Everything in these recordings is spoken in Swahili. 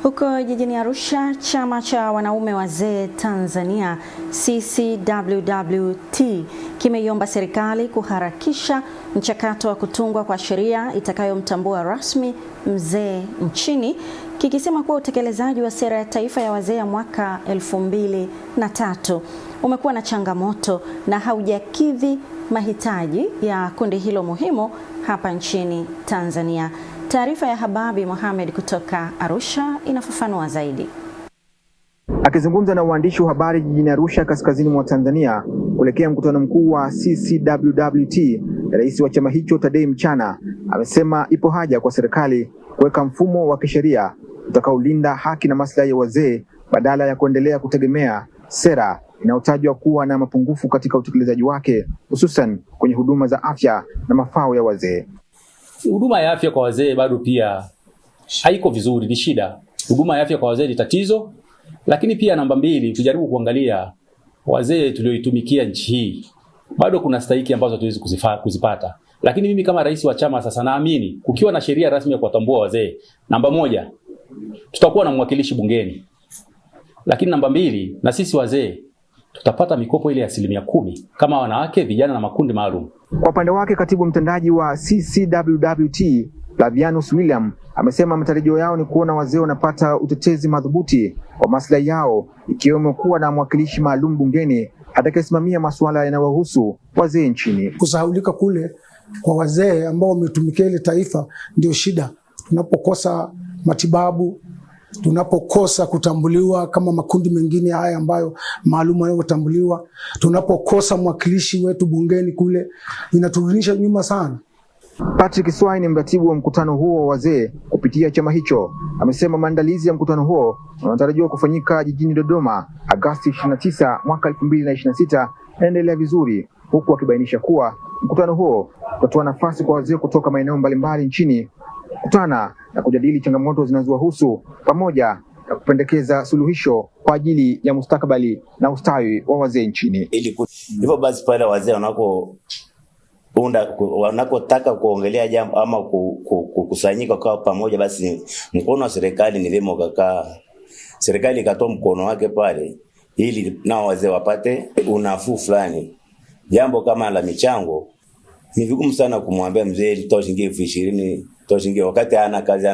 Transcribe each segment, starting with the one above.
Huko jijini Arusha, chama cha wanaume wazee Tanzania CCWWT kimeiomba serikali kuharakisha mchakato wa kutungwa kwa sheria itakayomtambua rasmi mzee nchini, kikisema kuwa utekelezaji wa sera ya taifa ya wazee ya mwaka 2003 umekuwa na changamoto na haujakidhi mahitaji ya kundi hilo muhimu hapa nchini Tanzania. Taarifa ya Hababi Mohamed kutoka Arusha inafafanua zaidi. Akizungumza na waandishi wa habari jijini Arusha, kaskazini mwa Tanzania, kuelekea mkutano mkuu wa CCWWT, rais wa chama hicho Tadei Mchana amesema ipo haja kwa serikali kuweka mfumo wa kisheria utakaolinda haki na maslahi ya wazee badala ya kuendelea kutegemea sera inayotajwa kuwa na mapungufu katika utekelezaji wake, hususan kwenye huduma za afya na mafao ya wazee. Huduma ya afya kwa wazee bado pia haiko vizuri, ni shida. Huduma ya afya kwa wazee ni tatizo, lakini pia namba mbili, tujaribu kuangalia wazee tulioitumikia nchi hii, bado kuna stahiki ambazo hatuwezi kuzipata. Lakini mimi kama rais wa chama sasa naamini kukiwa na sheria rasmi ya kuwatambua wazee, namba moja, tutakuwa na mwakilishi bungeni. Lakini namba mbili, na sisi wazee tutapata mikopo ile ya 10% kama wanawake, vijana na makundi maalum. Kwa upande wake, katibu mtendaji wa CCWWT Flavianus William amesema matarajio yao ni kuona wazee wanapata utetezi madhubuti wa maslahi yao, ikiwemo kuwa na mwakilishi maalum bungeni atakayesimamia masuala yanayohusu wazee nchini. Kusahaulika kule kwa wazee ambao wametumikia ile taifa ndio shida. Tunapokosa matibabu, tunapokosa kutambuliwa kama makundi mengine haya ambayo maalum yanayotambuliwa, tunapokosa mwakilishi wetu bungeni kule, inaturudisha nyuma sana. Patrick Swai ni mratibu wa mkutano huo wa wazee kupitia chama hicho. Amesema maandalizi ya mkutano huo unatarajiwa kufanyika jijini Dodoma Agosti 29 mwaka 2026 yanaendelea vizuri, huku akibainisha kuwa mkutano huo utatoa nafasi kwa wazee kutoka maeneo mbalimbali nchini kukutana na kujadili changamoto zinazowahusu pamoja na kupendekeza suluhisho kwa ajili ya mustakabali na ustawi wa wazee nchini. Hivyo basi pale wazee wanakotaka kuongelea jambo ama kukusanyika kwa pamoja, basi mkono wa serikali ni vyema ukakaa, serikali ikatoa mkono wake pale ili nao wazee wapate unafuu fulani. Jambo kama la michango ni vigumu sana kumwambia mzee toa shilingi 20,000, toa shilingi, wakati hana kazi,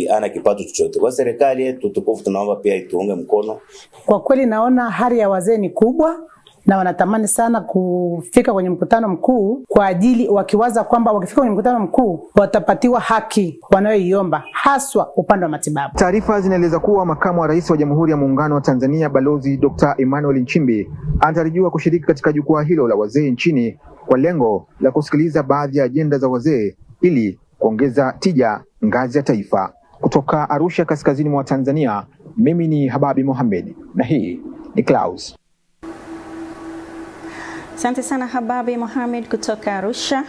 hana kipato chochote. Kwa serikali yetu tukufu tunaomba pia ituunge mkono. Kwa kweli naona hali ya wazee ni kubwa na wanatamani sana kufika kwenye mkutano mkuu, kwa ajili wakiwaza kwamba wakifika kwenye mkutano mkuu watapatiwa haki wanayoiomba, haswa upande wa matibabu. Taarifa zinaeleza kuwa makamu wa rais wa Jamhuri ya Muungano wa Tanzania Balozi Dr. Emmanuel Nchimbi anatarajiwa kushiriki katika jukwaa hilo la wazee nchini kwa lengo la kusikiliza baadhi ya ajenda za wazee ili kuongeza tija ngazi ya taifa. Kutoka Arusha, kaskazini mwa Tanzania, mimi ni Hababi Mohamed na hii ni Clouds. Asante sana Hababi Mohamed kutoka Arusha.